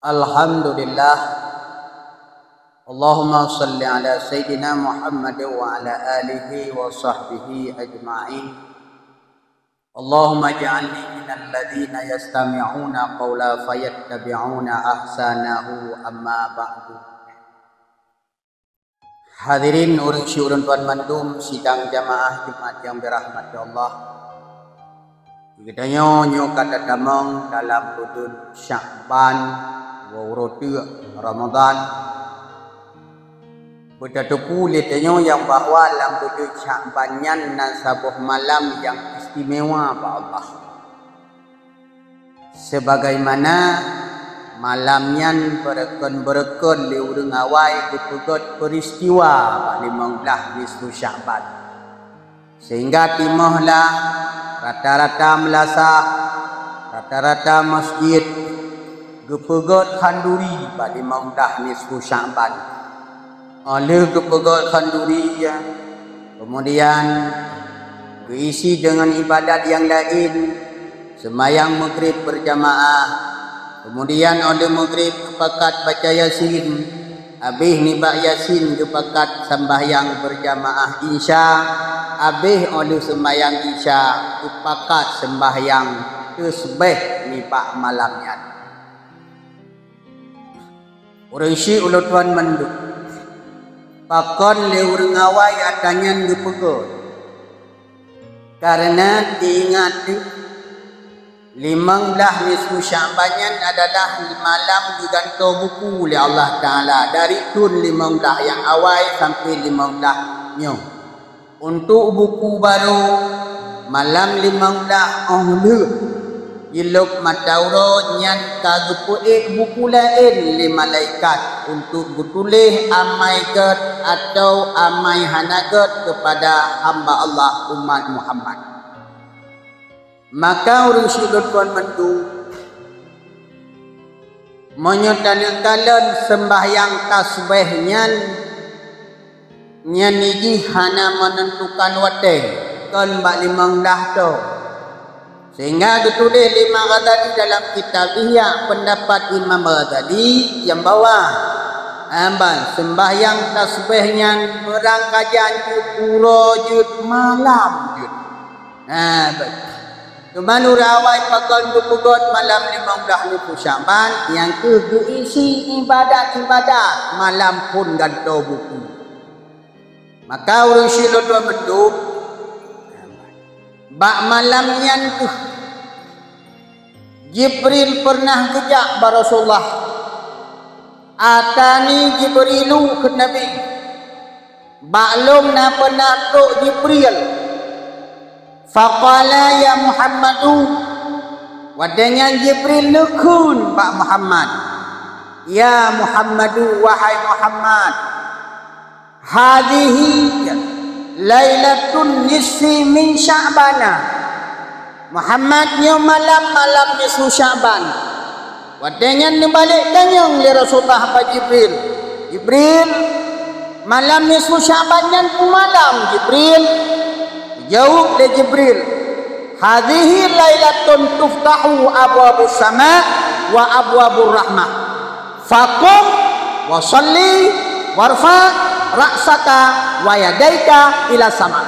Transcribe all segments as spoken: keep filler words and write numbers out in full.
Alhamdulillah. Allahumma shalli ala sayyidina Muhammad wa ala alihi wa sahbihi ajma'in. Allahumma ij'alni minal ladzina yastami'una qawla fayattabi'una ahsanahu, amma ba'du. Hadirin ureuëng syik ureuëng tuan mandum sidang jamaah Jumat nyang dirahmati Allah. Geutanyoe nyoe ka tatamong dalam buleuen Syakban, dua uroe teuk Ramadan. Beutateupeue lé tanyoe nyang bahwa lam buleuen Syakban nyan na saboh malam nyang istimewa bak Allah. Sebagaimana malam nyan beureukon-beureukon lé ureuëng awai geupeugét peuristiwa bak limong blaih nisfu Syakban. Sehingga timoh lah rata-rata meulasah, rata-rata masjid geupeugét khanduri bak limong blaih nisfu Syakban. Óh lheueh geupeugét khanduri, keumudian geuisi deungon ibadat nyang laén, seumayang Maghrib beurjamaah, keumudian óh lheueh Maghrib geupakat baca Yasin, abéh nibak Yasin geupakat seumbahyang beurjamaah Isya, abéh óh lheueh seumbahyang Isya geupakat seumbahyang teusbéh nibak malam nyan. Ureuëng syik ulôn tuan mandum, pakon lé ureuëng awai atra nyan geupeugét? Kareuna teuingat teuh, limong blaih nisfu Syakban nyan adalah malam geugantoe buku lé Allah Taala dari thon limong blaih nyang awai sampoe limong blaih nyoe. Untuk buku barô, malam limong blaih óh lheueh jilôb mata uroe nyan ka geupeuék buku laén lé malaikat untuk geutuléh amai gét atawa amai hana gét keupada hamba Allah umat Muhammad. Maka ureuëng syik ulôn tuan mandum, meunyoe taneuk kalon seumbahyang tasbéh nyan, nyan jih hana meunentukan watée, kon bak limong blaih toe. Sehingga geutuléh lé Imam Ghazali dalam kitab Ihya, peundapat Imam Ghazali nyang bahwa, amban seumbahyang tasbéh nyan beurangkajan jeuet uroe jeuet malam jeuet. Nah, teuma ureuëng awai pakon geupeugét malam limong blaih nisfu Syakban, nyang kheueh geuisi ibadat-ibadat malam phon gantoe buku. Maka ureuëng syik ulôn tuan mandum, bak malam nyan kheueh Jibril pernah geujak bak Rasulullah. "Atani Jibrilu," kheun Nabi. Bak lôn na pernah trok Jibril. "Faqala ya Muhammadu," watée nyan Jibril neukheun bak Muhammad, "Ya Muhammadu, wahai Muhammad, hadhihi lailatun nisfi min Sya'bana." "Muhammad, nyoe malam, malam nisfu Sya'ban." Watée nyan neubalek tanyong lé Rasulullah bak Jibril, "Jibril, malam nisfu Sya'ban nyan peue malam, Jibril?" Geujaweueb lé Jibril, "Hadhihi lailatun tuftahu abwabus sama wa abwabur rahmah. Faqum wa shalli warfa' ra'saka wa yadaika ila sama."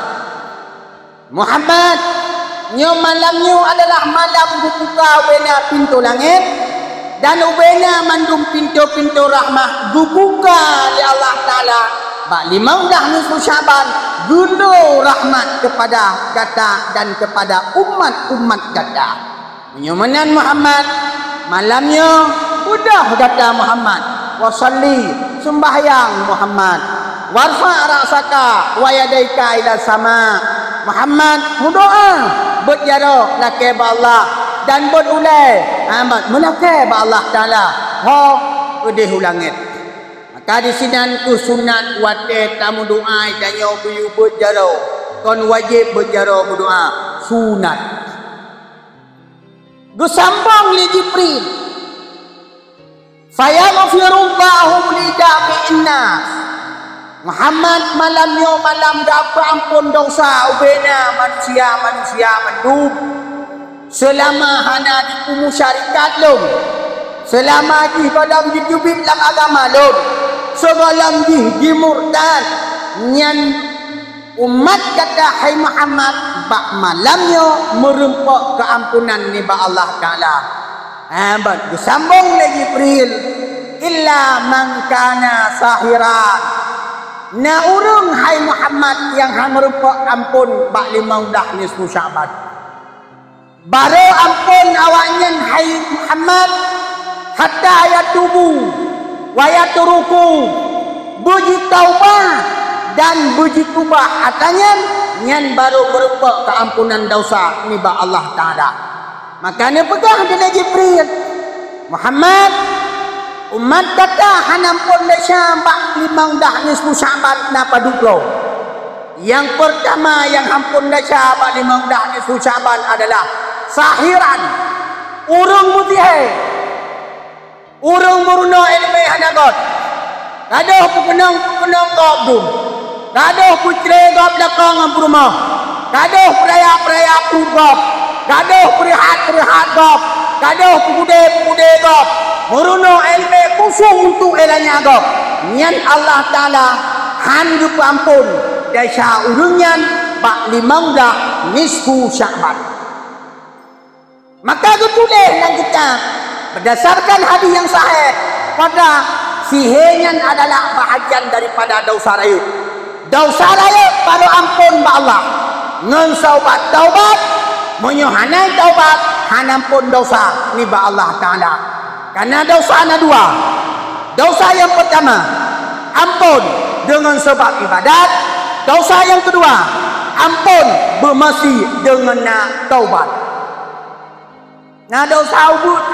"Muhammad, nyoe malam nyoe adalah malam geubuka ubena pintoe langét, dan ubena mandum pintoe-pintoe rahmat geubuka lé Allah Taala bak limong blaih nisfu Sya'ban, geulô rahmat keupada gata dan keupada umat-umat gata." Meunyoe meunan Muhammad, malam nyoe beudôh gata Muhammad, wa shalli, seumbahyang Muhammad, warfa' ra'saka wa yadaika ila sama. Muhammad, meudoá, beuet jaroe lakée bak Allah, dan beuet ulée, Muhammad, meulakée bak Allah Taala, ho keudeh u langét. Maka disinan kheueh sunat watée tameudoá tanyoe geuyue beuet jaroe, kon wajéb beuet jaroe meudoá, sunat. Geusambong lé Jibril, "Fayaghfirullahu li jami'in nas." Muhammad, malam nyoe malam geupeuamphon desya ubena manusia-manusia mandum, seulama hana jipeumusyarikat lôn, Seulama jih gohlom jiteubiet lam agama lôn, sigohlom jih jimurtad, nyan umat gata, hai Muhammad, bak malam nyoe meurumpok keuampunan nibak Allah Taala. Ha, ban geusambong lé Jibril, "Illa man kana sahiran." Na ureuëng, hai Muhammad, nyang hana meurumpok amphon bak limong blaih nisfu Sya'ban. Barô amphon awaknyan, hai Muhammad, hatta yatubu wa yatruku, beujitaubat dan beujitubah atra nyan, nyan barô meurumpok keuampunan desya nibak Allah Taala. Maka neupeugah lé Jibril, "Muhammad, umat gata hana amphon desya bak limong blaih nisfu Sya'ban na padub droe. Nyang peurtama nyang hana amphon desya bak limong blaih nisfu Sya'ban adalah sahiran, ureuëng meusihé, ureuëng meurunoe iéleumé hana göt, gadôh peukeunong-peukeunong gob dum, gadôh peucré gob lakoe ngon peurumoh, gadôh peuraya-peuraya pruet gob, gadôh peurihat-peurihat gob, gadôh peugudé-peugudé gob, meurunoe iéleumé khusos untuk iéleumé gob." Nyan Allah Taala hana geupeuamphon desya ureuëng nyan bak limong blaih nisfu Sya'ban. Maka geutuléh lam kitab, berdasarkan hadis nyang sahih, bahwa sihé nyan adalah bahagian daripada desya rayeuk. Desya rayeuk barô amphon bak Allah ngon sabab taubat, meunyoe hana taubat, hana amphon desya nibak Allah Taala. Kareuna desya na dua. Desya nyang peurtama, amphon deungon sabab iébadat. Desya nyang keudua, amphon beumaséh deungon na taubat. Na desya ubeut,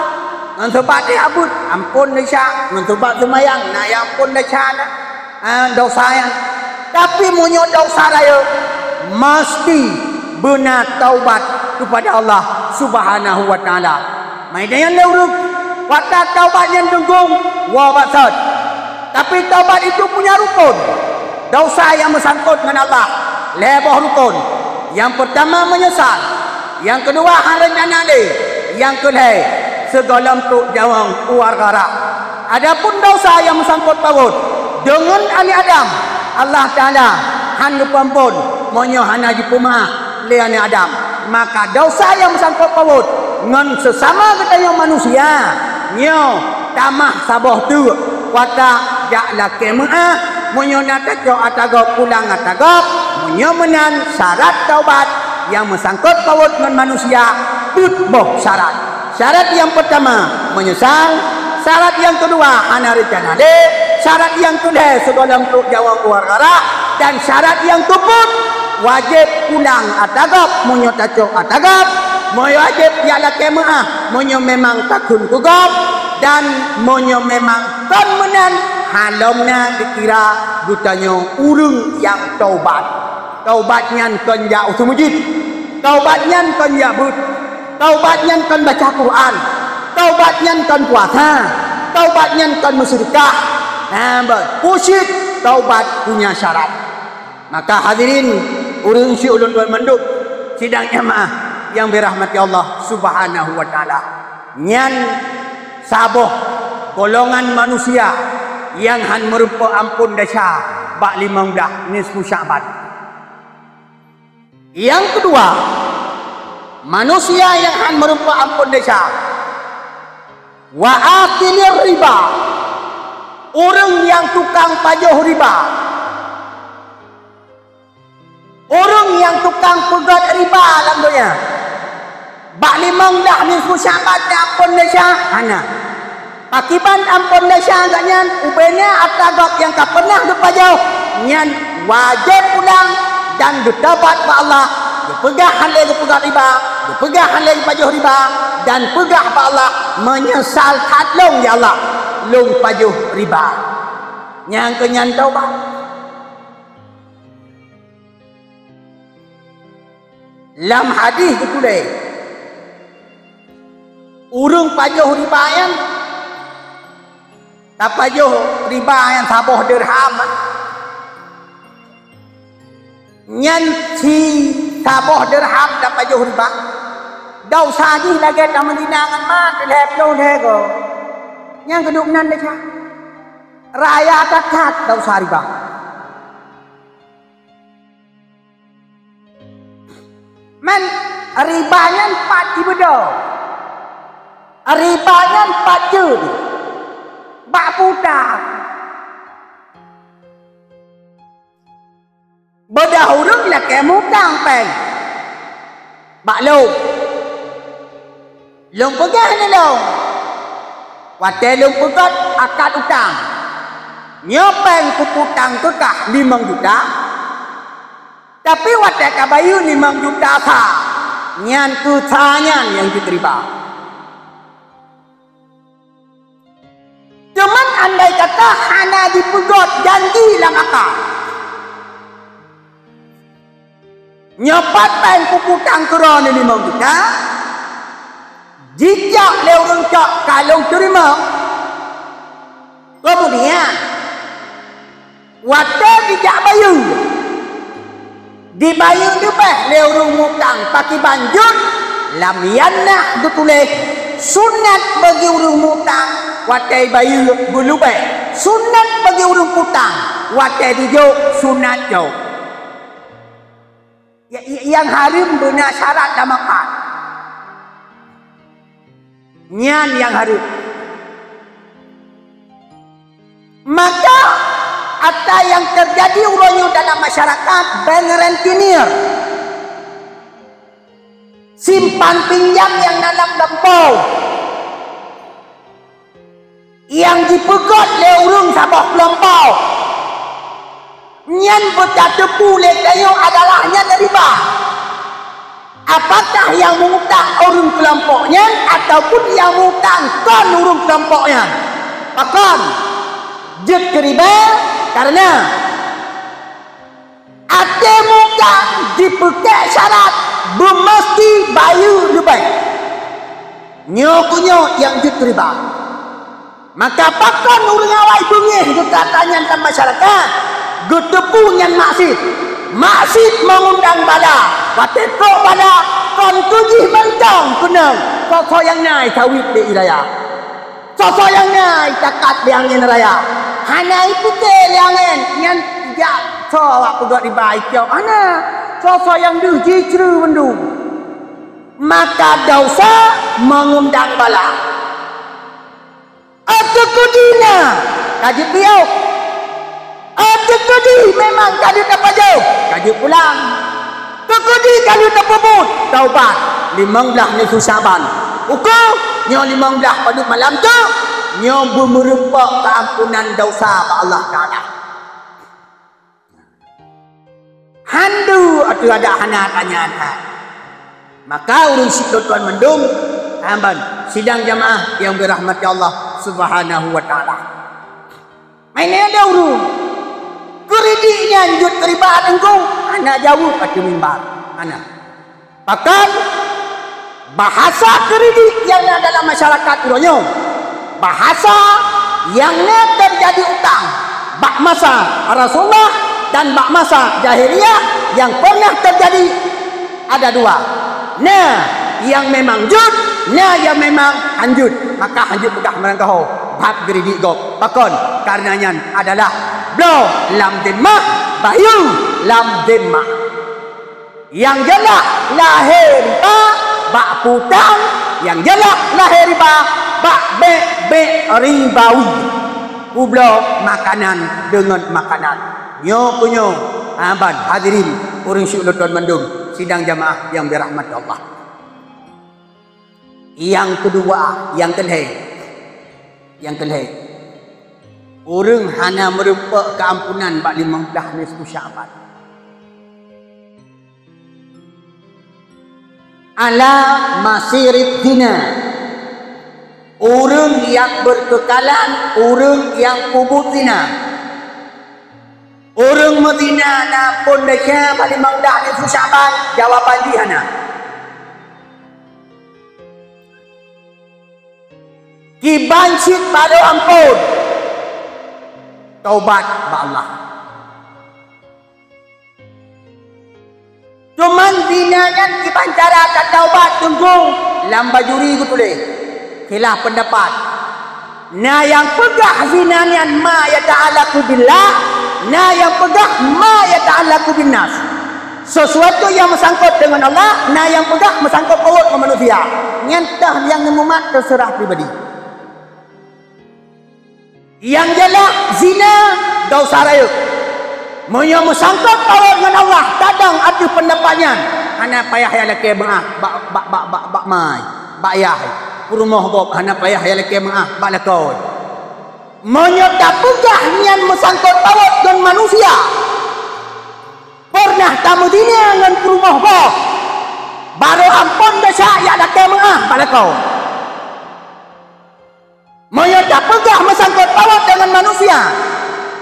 ngon sabab teuh ubeut, amphon desya, ngon sabab seumayang, na nyang amphon desya na, ah, desya nyan. Tapi meunyoe desya rayeuk, meuseuti beuna taubat keupada Allah Subhanahu wa Taala. Meunan lé ureuëng, watée taubat nyan teunggong, woe bak sot. Tapi taubat itu punya rukun. Desya nyang meusangkot ngon Allah, lhée boh rukun. Nyang peurtama meunyeusal, nyang keudua hana reuncana lé, nyang keulhée sigohlom trok jaweueng u gharah. Adapun desya nyang meusangkot pawöt deungon aneuk Adam, Allah Taala hana geupeuamphon meunyoe hana jipeumeuáh lé aneuk Adam. Maka desya nyang meusangkot pawöt ngon seusama geutanyoe manusia, nyoe tamah saboh teuk, watée jak lakée meuáh, meunyoe na tacok atra gob pulang atra gob, meunyoe meunan syarat taubat nyang meusangkot pawöt ngon manusia peuet boh syarat. Syarat nyang peurtama meunyeusal, syarat nyang keudua hana reuncana lé, syarat nyang keulhée sigohlom trok jaweueng u gharah, dan syarat nyang keupeuet wajéb pulang atra gob meunyoe tacok atra gob, meunyoe wajéb jak lakée meuáh meunyoe memang takheun keu gob, dan meunyoe memang kon meunan, halom na geukira geutanyoe ureuëng nyang taubat. Taubat nyan kon jak u seumeujid, taubat nyan kon jak beuet, taubat nyan kon baca Quran, taubat nyan kon puasa, taubat nyan kon meuseudeukah. Nah, ba-, pusit taubat punya syarat. Maka hadirin, ureuëng syik ulôn tuan mandum, sidang jamaah nyang dirahmati Allah Subhanahu wa Taala. Nyan saboh golongan manusia nyang hana meurumpok amphon desya bak limong blaih nisfu Sya'ban. Nyang keudua, manusia nyang hana meurumpok amphon desya, wa akilir riba, ureuëng nyang tukang pajoh riba. Ureuëng nyang tukang peugöt riba lam donya, bak limong blaih nisfu Sya'ban na amphon desya? Hana. Pakiban amphon desya gobnyan? Ubena atra gob nyang ka pernah geupajoh nyan wajéb pulang dan geutaubat bak Allah, geupeugah hana lé geupeugöt riba, geupeugah hana lé geupajoh riba, dan peugah bak Allah, "Meunyeusal that lôn, ya Allah, lôn pajoh riba." Nyang keu nyan taubat. Lam hadis geutuléh, ureuëng pajoh riba nyan, tapajoh riba nyan saboh dirham, nyan si saboh dirham tapajoh riba, desya jih lagée tameuzina ngon ma, lhée ploh lhée goe. Nyang keuneuk nan desya. Raya that-that desya riba. Man riba nyan pat jibeudôh. Riba nyan pat jeuet. Bak peue utang. Beudôh ureuëng lakée mutang péng bak lôn. Lôn peugah nibak lôn, watée lôn peugét akad utang, nyoe péng kupeutang keu kah limong juta, tapi watée kabayeue limong juta sa, nyan keuh sa nyan nyang jeuet riba. Teuma andai kata hana jipeugét janji lam akad, nyoe pat péng kupeutang keu droeneuh limong juta, jicok lé ureuëng cok ka lôn teurimong. Keumudian, watée jijak bayeue, jibayeue leubeh lé ureuëng mutang pakriban jeuet, lam yanah geutuléh, sunat bagi ureuëng mutang watée bayeue beuleubeh, sunat bagi ureuëng peutang watée jijok sunat jok. Ya, ya, nyang hareuem beuna syarat lam akad. Nyan nyang hareuem. Maka, ata nyang teujadi uroe nyoe dalam masyarakat, bank rentenir. Simpan pinjam nyang na lam gampông. Nyang jipeugét lé ureuëng saboh keulompok, nyan beutateupeue lé tanyoe adalah nyan riba. Apakah nyang mengutang ureuëng keulompok nyan ataupun nyang mengutang kon ureuëng keulompok nyan? Pakon jeuet keu riba? Kareuna até mutang jipeukek syarat beumeusti bayeue leubeh. Nyoe keuh nyoe nyang jeuet riba. Maka pakon ureuëng awai beungéh geutanyoe lam masyarakat, geuteupeue nyan maksiet. Maksiet meungundang bala, watée trok bala kon keu jih mantong keunong, soe-soe nyang na sawit di raya. Soe-soe nyang na zakat di angén raya, hana ipike lé angén nyan jak soe awak peugét riba icok, hana. Soe-soe nyang deuh jicre mandum. Maka desya meungundang bala. Ateukeudi na ka jipiôh, ateukeudi memang ka lheueh tapajoh, ka jeuet pulang. Teukeudi ka lheueh tapeubuet, taubat, limong blaih nisfu Sya'ban. Ukeue nyoe limong blaih padub malam tu, nyoe beumeureumpok keuampunan desya bak Allah Taala. Handu ateueh adak hana tanya that. Maka ureuëng syiek lôn tuan mandum, hamba sidang jamaah nyang dirahmati Allah Subhanahu wa Taala. Mainnya ada ureuëng keureudit nyan jeuet keu riba teungku, hana jaweueb ateueh mimbar. Hana. Pakon bahasa keureudit nyang na dalam masyarakat uroe nyoe, bahasa nyang na teujadi utang bak masa Rasulullah dan bak masa jahiliyah nyang pernah teujadi ada dua. Na nyang memang jeuet, na nyang memang hanjeuet. Maka hanjeuet peugah meurangkaho bab keureudit gob. Pakon? Kareuna nyan adalah bloe lam zimmah, bayeue lam zimmah. Nyang jeulaih lahé riba bak peutang, nyang jeulaih lahé riba bak bék-bék ribawi. Peubloe makanan deungon makanan. Nyoe keuh nyoe, haba hadirin, ureuëng syiek lôn tuan mandum, sidang jamaah nyang dirahmati Allah. Nyang keudua, nyang keulhée, nyang keulhée, ureuëng hana meureumpok keuampunan bak limong blaih nisfu Sya'ban. Ala masirid zina, ureuëng nyang beukeukalan, ureuëng nyang peubuet zina. Ureuëng meuzina na phon desya bak limong blaih nisfu Sya'ban? Jawaban jih hana. Kiban cit barô amphon, taubat bak Allah. Cuman zina nyan kiban cara tataubat teungku, lam Bajuri geutuléh, khilaf peundapat. Na nyang peugah zina nyan ma yata'allaqu billah, na nyang peugah ma yata'allaqu binnas. Sesuatu nyang meusangkot deungon Allah, na nyang peugah meusangkot pawot ngon manusia. Nyan teuh nyang mumat teuseurah pribadi. Nyang jeulaih zina desya rayeuk. Meunyoe meusangkot pawot ngon Allah, kadang ateueh peundapat nyan, hana payah jak lakée meuáh bak, bak, bak, bak, bak mai, bak yah. Peurumoh gob hana payah jak lakée meuáh bak lakoe. Meunyoe tapeugah nyan meusangkot pawot ngon manusia, peureunah tameuzina ngon peurumoh gob, barô amphon desya jak lakée meuáh bak lakoe. Meunyoe tapeugah meusangkot pawot deungon manusia,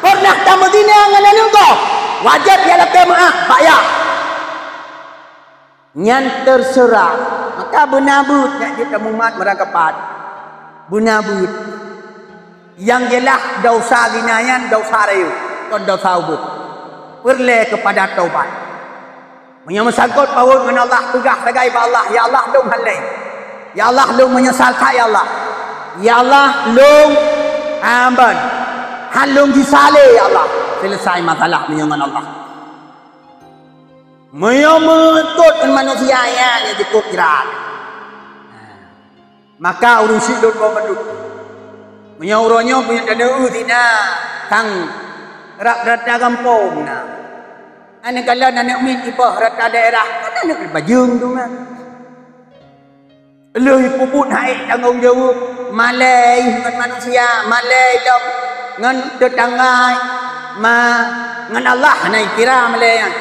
peureunah tameuzina ngon aneuk gob, wajéb jak lakée meuáh bak yah. Nyan teuseurah. Maka beuna beuet jak jeuet tamumat meurangkapat. Beuna beuet. Nyang jeulaih desya zina nyan desya rayeuk, kon desya ubit. Peureulée keupada taubat. Meunyoe meusangkot pawot ngon Allah, peugah sagai bak Allah, "Ya Allah, lôn han lé. Ya Allah, lôn meunyeusal that, ya Allah. Ya Allah, lôn, ah, ban, han lôn jisalé, ya Allah." Seuleusai masalah meunyoe ngon Allah. Meunyoe meutot ngon manusia, nyan jikôt jrat. Maka ureuëng syiek lôn bandum. Meunyoe uroe nyoe meunyoe taneuk zina, sang rab rata gampông na. Aneuk kalon aneuk miet jiboh rata daerah, kan aneuk bajeueng tu kan. Lheueh peubuet hai tanggong jaweueb, malée ngon manusia, malée lom ngon teutangga, ma ngon Allah hana kira malée nyan.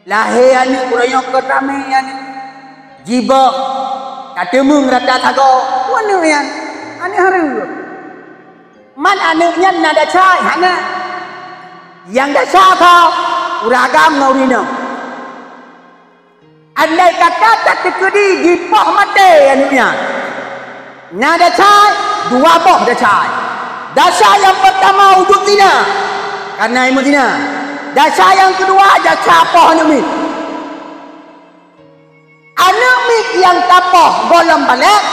Lahé aneuk uroe nyoe ka ramé aneuk. Jiboh, ka teumeung rata sagoe, aneuk nyan, aneuk hareuem. Man aneuk nyan na desya hana. Nyang desya ka ureuëng agam ngon ureuëng inong. Andai kata tateukeudi jipoh maté aneuk nyan, na desya, dua boh desya. Desya nyang peurtama wujud zina, kareuna meuzina. Desya nyang keudua, desya poh aneuk miet. Aneuk miet nyang tapoh gohlom balek,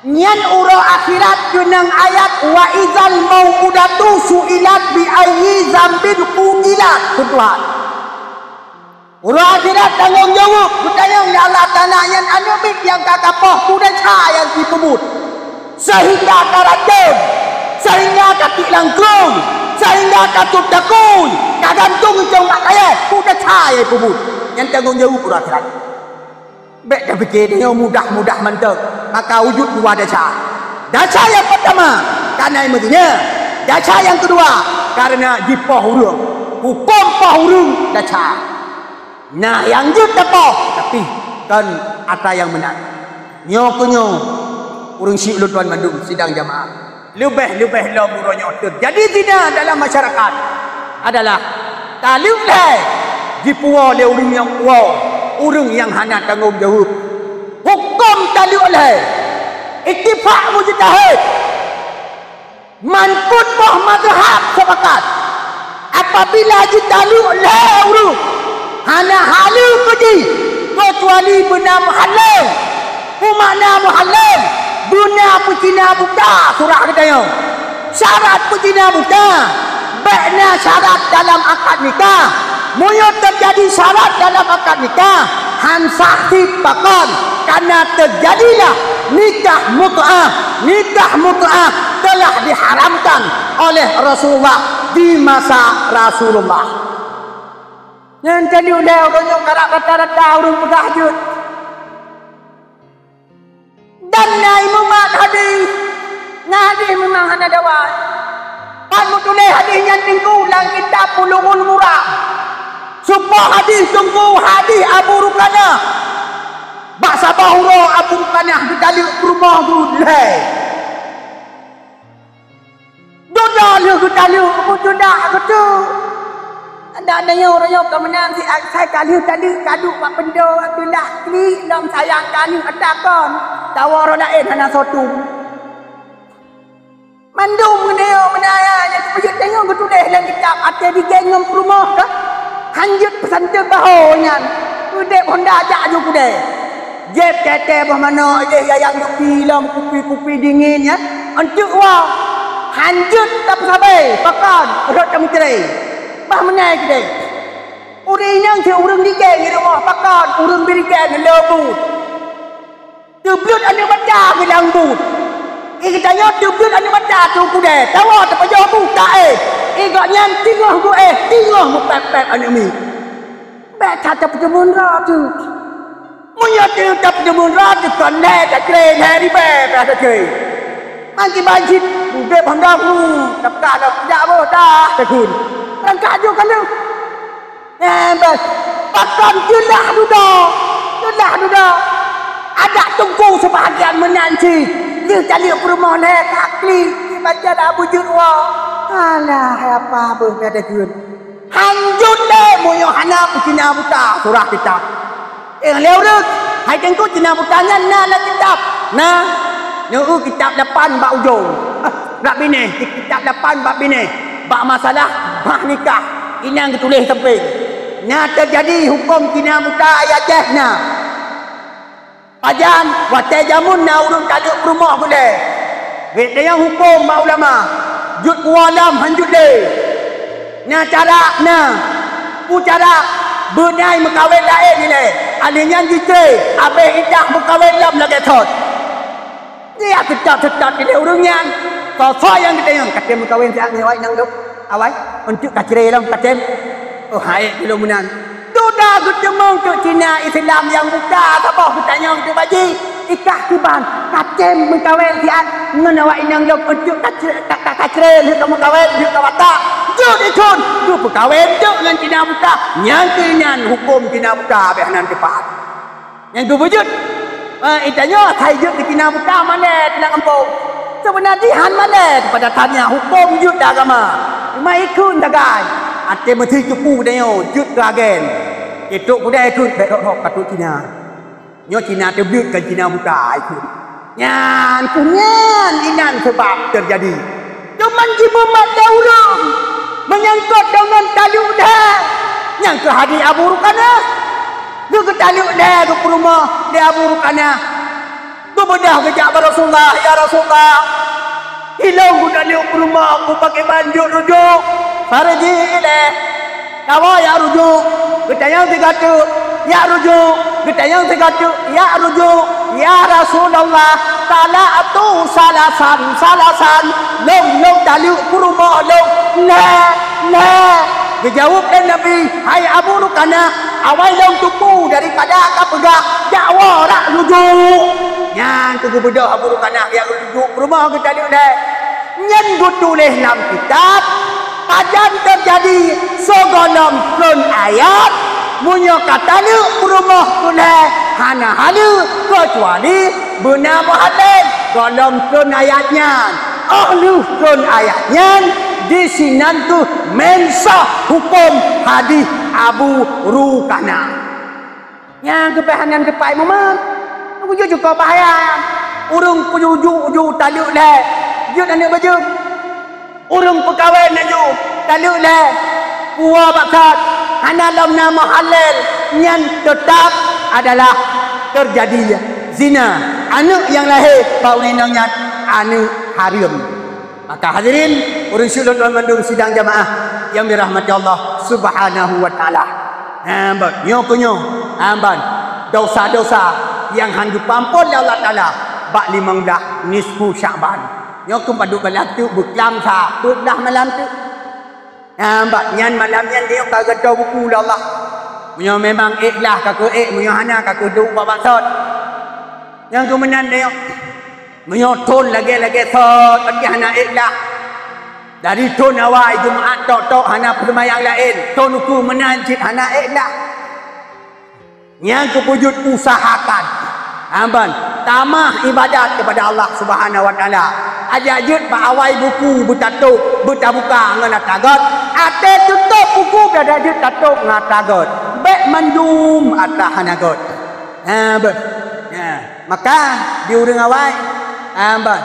nyan uroe akhirat keunong ayat, "Wa idzal mau'udatu su'ilat bi ayyi dzambin qutilat," kheun Tuhan. Uroe akhirat tanggong jaweueb, geutanyong lé Allah Taala nyan aneuk miet nyang ka tapoh peue desya nyang jipeubuet, seuhingga taracôn, seuhingga tatik langkong, seuhingga tatôb takui, tagantung icong bak kayée, peue desya nyang jipeubuet. Nyan tanggong jaweueb uroe akhirat. Bék tapike tanyoe mudah-mudah mantong, maka wujud dua desya. Desya nyang peurtama, kareuna meuzina. Desya nyang keudua, kareuna jipoh ureuëng. Hukôm poh ureuëng desya. Nah, nyang jeuet tapoh, tapi kon atra nyang meunan. Nyoe keuh nyoe, ureuëng syiek lôn tuan mandum sidang jamaah. Leubeh-leubeh lom uroe nyoe teujadi zina dalam masyarakat adalah taleuek lhée jipuwoe lé ureuëng nyang puwoe, ureuëng nyang hana tanggong jaweueb. Hukôm taleuek lhée, itifak mujtahid, man peuet boh mazhab sepakat, apabila jitaleuek lhée ureuëng, hana haleue keu jih, keucuali beuna meuhaleueng. Peue makna meuhaleueng? Beuna peucina buta, surah geutanyoe. Syarat peucina buta, bék na syarat dalam akad nikah. Meunyoe teujadi syarat dalam akad nikah, han sah cit pakon, kareuna teujadilah nikah mut'ah. Nikah mut'ah telah diharamkan oleh Rasulullah di masa Rasulullah. Nyan jadi ulée ureuëng nyoe karab rata-rata ureuëng peugah jeuet. Dan na imumat hadis, ngon hadis memang hana dawa. Pat meutuléh hadis nyan teungku lam kitab Bulughul Maram. Sumpah hadis teungku, hadis Abu Rukanah. Bak saboh uroe Abu Rukanah geutaleuek peurumoh geuh lhée. Dudoe lheueh geutaleuek, meucundak geuteuk. Adak nyoe uroe nyoe ka meunan si asai ka lheueh taleuek ka duek bak peudoe, Abdullah klik lom sayang ka aneuk ata kon. Tawoe uroe laén hana soe tueng. Mandum meunyoe meunaya nyang teupeujeuet tanyoe geutuléh lam kitab até digeng ngon peurumoh ka. Hanjeuet peusanteun bahô nyan. Udeb honda jak ju keudée. Jép teuntèe boh manok, jép yayang dupi lom kupi-kupi dingin, ya. Eunteuk woe, hanjeuet tapeusabe, pakon, rhot tameucre. Bah meunan keudéh. Ureueng inong cit ureueng ligeng di rumoh, pakon, ureueng birigen leubu. Teubleuet aneuk bata geulang buet. Di geutanyoe teubleuet aneuk bata teungku dèe, tawoe tapajoh bu taéh. Di gobnyan teungoh geuéh, teungoh meupéb-péb aneuk miet. Bèk that tapeuteumèe droe teuh. Meunyoe teuh tapeuteumèe droe teuh, kon lhèe tacre, lhèe ribèe payah tacre. Mantong ban cit udép honda hu, tapeuka dak jak boh dah takheun. Beurangkat ju ka lheueh. Eh, beuh, pakon teulah dudoe, teulah dudoe. Adak teungku seubahagian meunan cit, lheueh taleuek peurumoh lhèe ka klik, ibaca dak beujeuet woe. Alah, hai apa beuh, nyan takheun. Hanjeuet lé meunyoe hana peucina buta surah kitab. Eh, lé ureueng, hai teungku cina buta nyan na lam kitab? Na. Nyoe kitab lapan bak ujong. Bak binéh, kitab lapan bak binéh. Bak masalah bah nikah. Inong geutuléh sampéng. Na teujadi hukôm cina buta ayat jih na. Pajan, watèe jameun na ureueng taleuek peurumoh geuh lé. Geuh tanyong hukôm bak ulama. Jeuet kuwoe lom hanjeuet lé. Na cara na. Peue cara? Beunai meukawen laén ilèe. Alèh nyan jicre, abéh iddah meukawen lom lagèe thôn. Dia seutôt-seutôt ilèe ureueng nyan. Soe-soe nyang geutanyong, "Ka tem meukawen siat ngon awai inong lôn?" "Awai, eunteuk ka cre lom, ka tem." "Oh, hai, lôn meunan." Dudoe geuteumeung teuk cina Islam nyang buta saboh geutanyong teuk bak jih, "Ikah kiban, ka tem meukawen siat ngon awak inong lôn, eunteuk ka cre-, ka, ka, ka cre lheueh ka meukawen, lheueh ka batak?" Jeuet ikheun, geupeukawen teuk ngon cina buta. Nyan keuh nyan hukôm cina buta abéh nan teupat. Nyang geubeujeuet, eh, itanyoe asai jeuet keu cina buta malèe teuh lam gampông. Seubeuna jih han malèe, pada tanya hukôm jeuet lam agama. Teuma ikheun sagai. Até meusi cupu tanyoe jeuet keu agen. Itrok kudai ikheun, bèk rhot-rhot ka trok cina. Nyoe cina teubleuet kon cina buta ikheun. Nyan keuh nyan inan seubab teujadi. Teuma jimumat lé ureueng meunyangkot deungon taleuek lhèe. Nyang keuh hadih Abu Rukanah. Geutaleuek lhèe geupeurumoh lé Abu Rukanah. Geubeudôh geujak bak Rasulullah, "Ya Rasulullah, ilôn geutaleuek peurumoh, ku pakriban jeuet rujuk?" "Farji' ilaihi." Kawoe jak rujuk, geutanyong sigoe teuk, jak rujuk, geutanyong sigoe teuk, jak rujuk. "Ya Rasulullah, talaqtu salasan, salasan." Lôn, lôn taleuek peurumoh lôn lhèe, lhèe. Geujaweueb lé Nabi, "Hai Abu Rukanah, awai lôn tupu daripada kapeugah, jak woe rak rujuk." Nyan keuh geubeudôh Abu Rukanah jak rujuk, peurumoh geutaleuek lhèe. Nyan geutuléh lam kitab, pajan teujadi sigohlom treun ayat, meunyoe ka taleuek peurumoh keu lhèe hana haleue keucuali beuna meuhalal, gohlom treun ayat nyan. Óh lheueh treun ayat nyan, disinan keuh meunsah hukôm hadih Abu Rukanah. Nyang geupeuhana teupat mumat, beujeuet cukôp bahaya. Ureueng peujuju-ju taleuek lhèe, jeuet aneuk bajeueng. Ureueng peukawen laju taleuek lhèe, puwoe bak that, hana lom na meuhalal, nyan teutab adalah teujadi zina. Aneuk nyang lahé bak ureueng inong nyan aneuk hareuem. Maka hadirin, ureueng syedara lôn mandum sidang jamaah nyang dirahmati Allah Subhanahu wa Taala. Nyan ban, nyoe keuh nyoe, nyan ban, dosa-dosa nyang han geupeuampôn lé Allah Taala bak limong blaih nisfu Sya'ban. Nyoe keuh padub malam teuk beuklam sa, peuet blaih malam teuk. Nyan ban, nyan malam nyan nyoe ka geutoe buku lé Allah. Meunyoe memang ék lah ka keuh ék, meunyoe hana ka keuh duek bak bangsot. Nyang keuh meunan nyoe. Meunyoe thon lagèe-lagèe sot, berarti hana ék lah. Dari thon awai Jumaat tok-tok hana peuseumayang laén, thon ukeue meunan cit hana ék lah. Nyang keupeujeuet usahakan, nyan ban, tamah ibadat keupada Allah Subhanahu wa Taala. Adak jeuet bak awai buku beutatôp, beutabuka ngon ata göt, até teutôp buku adak jeuet tatôp ngon ata göt. Bèk mandum ata hana göt. Ha, beuh. Ha, maka di ureueng awai, ha, ban.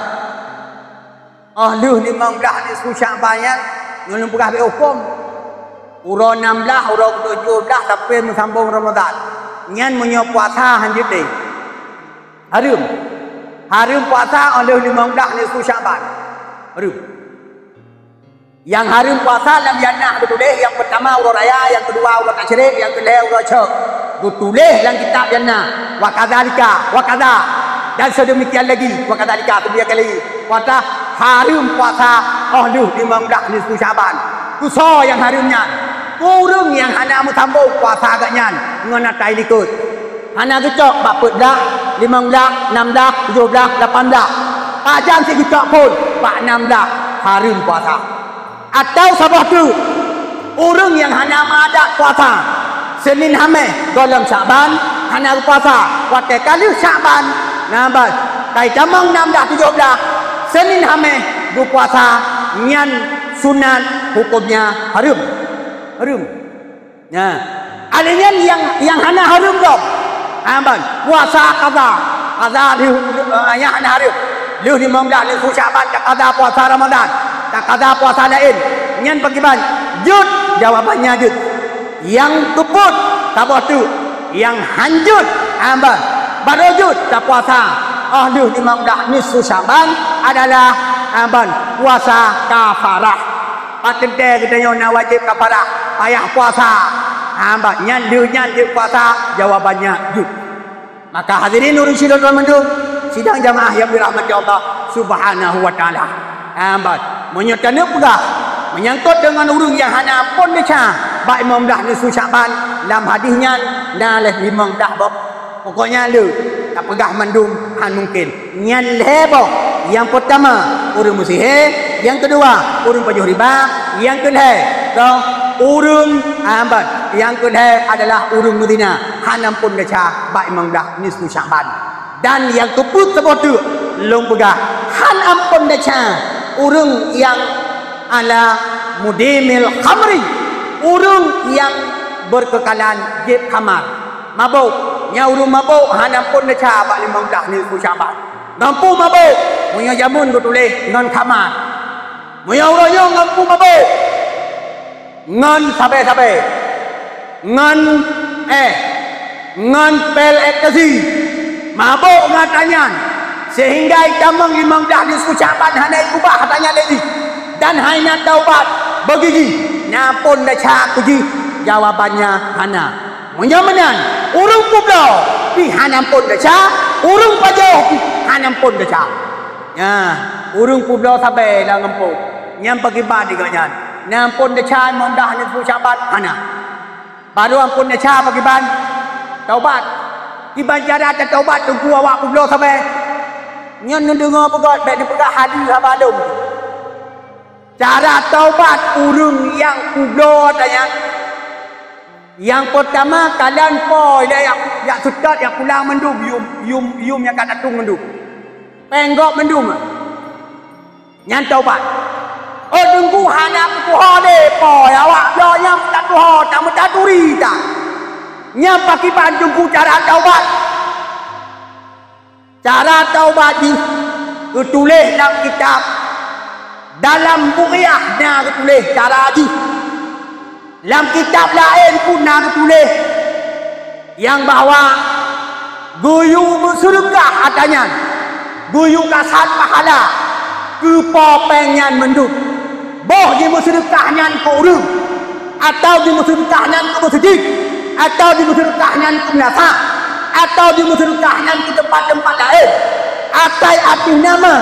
Óh lheueh limong blaih nisfu Sya'ban nyan, ngon lôn peugah bèk hukôm. Uroe nam blaih, uroe keutujôh blaih sampoe meusambông Ramadhan. Nyan meunyoe puasa hanjeuet deh. Hareuem. Hareuem puasa óh lheueh limong blaih nisfu Sya'ban. Hareuem. Nyang hareuem puasa lam jannah geutuléh, nyang peutama uroe raya, nyang keudua uroe tasyrik, nyang keulhèe uroe cok. Geutuléh lam kitab jannah, wa kadzalika, wa kadza. Dan sedemikian lagi, wa kadzalika, sedemikian lagi. Puasa hareuem puasa óh lheueh limong blaih nisfu Sya'ban. Keu soe nyang hareuem nyan? Keu ureueng nyang hana meusambông puasa geuh nyan ngon ata likot. Hana geucok bak peuet blaih, limong blaih, nam blaih, tujoh blaih, lapan blaih. Pajan sit geucok phôn bak nam blaih hareuem puasa. Atawa saboh teuk, ureueng nyang hana meuadat puasa, Senin Hamèh gohlom Sya'ban hana geupuasa, watèe ka lheueh Sya'ban, na ban, ka jitamong nam blaih tujoh blaih, Senin Hamèh geupuasa, nyan sunat, hukömnya hareuem. Hareuem. Nah, alèh nyan nyang, nyang hana hareuem gob. Ha, ban. Puasa qadha. Qadha lheueh, eh, nyang hana hareuem. Lheueh limong blaih nisfu Sya'ban taqadha puasa Ramadan. Taqadha puasa laén. Nyan pakriban? Jeuet, jawabannya jeuet. Nyang teupot saboh teuk. Nyang han jeuet, ha, ban. Barô jeuet tapuasa óh lheueh limong blaih nisfu Sya'ban adalah, ha, ban, puasa kafarah. Pat teuntèe geutanyoe na wajéb kafarah, payah puasa. Ha, ban nyan lheueh nyan jeuet puasa, jawabannya jeuet. Maka hadirin ureueng syedara mandum, sidang jamaah nyang dirahmati Allah Subhanahu wa Taala. Ha, ban, meunyoe taneuk peugah meunyangkot deungon ureueng nyang hana amphon desya bak limong blaih nisfu Sya'ban, lam hadih nyan na lé limong blaih boh. Pokoknya le, tapeugah mandum han mungken. Nyan lhèe boh. Nyang peutama, ureueng meusihé. Nyang keudua, ureueng pajoh riba. Nyang keulhèe, toh, ureueng, ah, ban. Nyang keulhèe adalah ureueng meuzina. Han amphon desya bak limong blaih nisfu Sya'ban. Dan nyang keupeuet saboh teuk, lôn peugah, han amphon desya ureueng nyang ala mudimil khamri, ureueng nyang beukeukalan jieb khamar. Mabök. Nyan ureueng mabök hana amphon desya bak limong blaih nisfu Sya'ban. Ngon peue mabök? Meunyoe jameun geutuléh ngon khamar. Meunyoe uroe nyoe ngon peue mabök? Ngon sabé-sabé. Ngon éh. Ngon pil ekstasi. Mabök ngon ata nyan. Sehingga jitamong limong blaih nisfu Sya'ban hana jikeubah ata nyan lé jih. Dan hana taubat bagi jih. Na amphon desya keu jih? Jawabannya hana. Meunyoe meunan, ureueng peubloe pih hana amphon desya, ureueng pajoh pih hana amphon desya. Nyan, ureueng peubloe sabé lam gampông. Nyan pakriban di gobnyan? Na amphon desya limong blaih nisfu Sya'ban? Hana. Barô amphon desya pakriban? Taubat. Kiban cara tataubat teungku awak peubloe sabé? Nyan neudeungoe beugöt, bèk neupeugah hana haba lom. Cara taubat ureueng nyang peubloe ata nyan, nyang peutama kalon po ilèe jak, jak seutôt, jak pulang mandum, yum, yum, yum nyang ka tatueng mandum. Péng gob mandum. Nyan taubat. Oh, teungku hana peutuho lé po, awak bloe nyan meutuho, tameutaturi that. Nyan pakriban teungku cara taubat? Cara taubat jih geutuléh lam kitab. Dalam Bughyah na geutuléh cara jih. Lam kitab laén pun na geutuléh nyang bahwa geuyue meuseudeukah ata nyan, geuyue kasat pahala keu po péng nyan mandum. Boh jimeuseudeukah nyan keu ureueng, atawa jimeuseudeukah nyan keu meuseujid, atawa jimeuseudeukah nyan keu meunasah, atawa jimeuseudeukah nyan keu teumpat-teumpat laén. Asai ateueh nama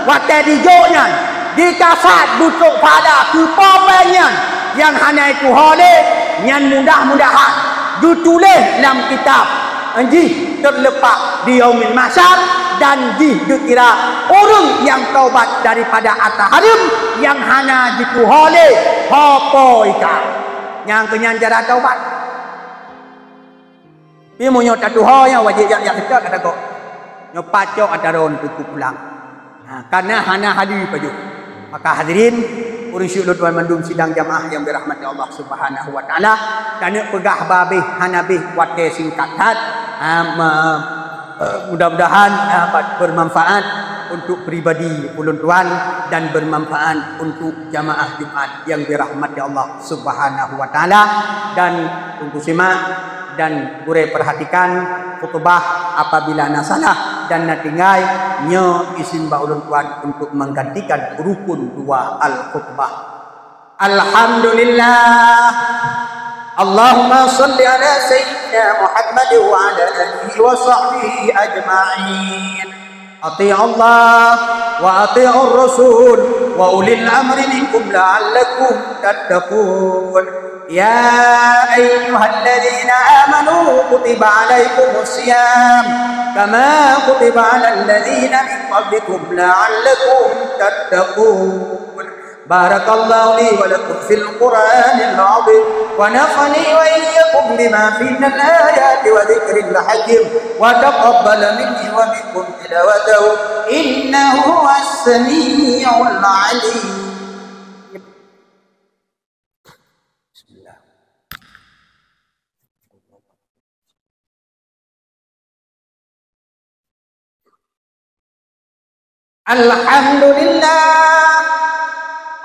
watèe jijok nyan jikasat beutrok pahala keu po péng nyan nyang hana jituho lé, nyan mudah-mudahan geutuléh lam kitab jih teuleupah di Yaumil Mahsyar, dan jih geukira ureueng nyang taubat daripada ata hareuem nyang hana jituho lé ho po ika. Nyang keu nyan cara taubat. Tapi meunyoe tatuho, nyan wajéb jak, jak seutôt ata gob. Nyoe pat cok ata droe teungku pulang. Ha, kareuna hana haleue pajoh. Maka hadirin, ureueng syedara lôn tuan mandum sidang jamaah nyang dirahmati Allah Subhanahu wa Taala, taneuk peugah babeh hana beh watèe singkat that. Ha, me-, eh, mudah-mudahan dapat bermanfaat untuk pribadi ulôn tuan dan bermanfaat untuk jamaah Jumat nyang dirahmati Allah Subhanahu wa Taala. Dan teungku simak Dan gurée perhatikan khutbah apabila na salah dan na tinggai, nyoe izin bak ulôn tuan untuk menggantikan rukun dua al-khutbah. Alhamdulillah. Allahumma salli ala sayyidina Muhammad wa ala alihi wa sahbihi ajma'in. Ati'ullah wa ati'ur rasul wa ulil amri minkum la'allakum tattaqun. Ya ayyuhalladzina amanu kutiba alaikumus siyam kama kutiba alal ladzina min qablikum la'allakum tattaqun. Barakallahu li wa lakum fil Qur'anil azim, wa nafa'ani wa iyyakum bima fihi minal ayati wa dzikril hakim, wa taqabbala minni wa minkum tilawatahu, innahu huwas sami'ul alim. Bismillah. Alhamdulillah.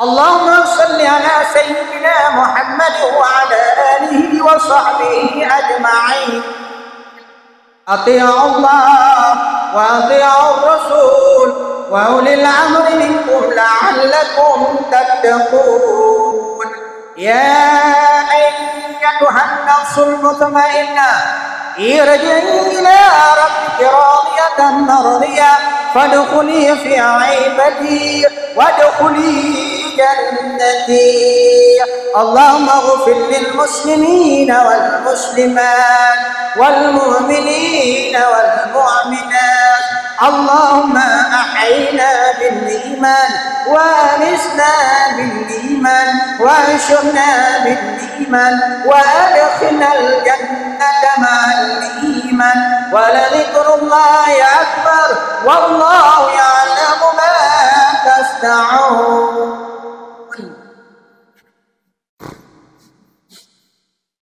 Allahumma salli ala sayyidina Muhammad wa ala alihi wa sahbihi ajma'in. Ati'ullah wa ati'ur rasul wa ulil amri minkum la'allakum tattaqun. Ya ayyatuhan nafsul mutmainnah, irji'i ila rabbiki radiyatan mardiyah, fadkhuli fi ibadi, wadkhuli jannati. Allahumma ighfir lil muslimina wal muslimat, wal mu'minina wal mu'minat. Allahumma ahyina bil iman, wa amitna bil iman, wa ahsyurna bil iman, wa adkhilnal jannata ma'al iman. Wa la dzikrullahi akbar. Wallahu ya'lamu ma tasna'un.